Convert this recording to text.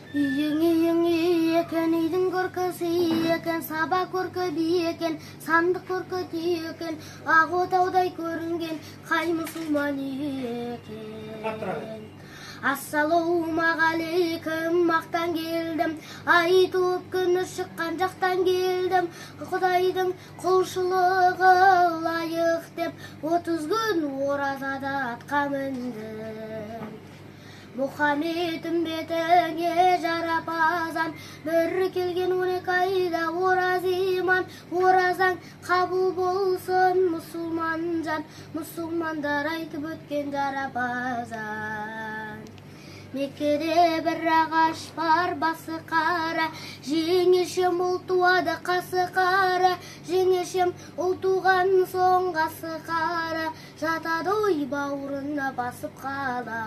Үйің, үйің, үй екен, үйдің көркі сүй екен, саба көркі би екен, сандық көркі түй екен, ақ отаудай көрінген қай мұсылман үйі екен? Ассалаумағалейкум, мақтан келдім, ай туып, күні шыққан жақтан келдім. Құдайдың құлшылығы лайық деп, 30 күн оразада атқа міндім. Мұхаммед үмбетіңе жарапазан, бір келген 12 айда ораз иман, оразаң қабыл болсын, мұсылман жан, мұсылмандар айтып өткен жарапазан. Меккеде бір ағаш бар, басы қара, жеңешем, ұл туады, қасы қара. Жеңешем, ұл туған соң қасы қара, жатады ой бауырына басып қала.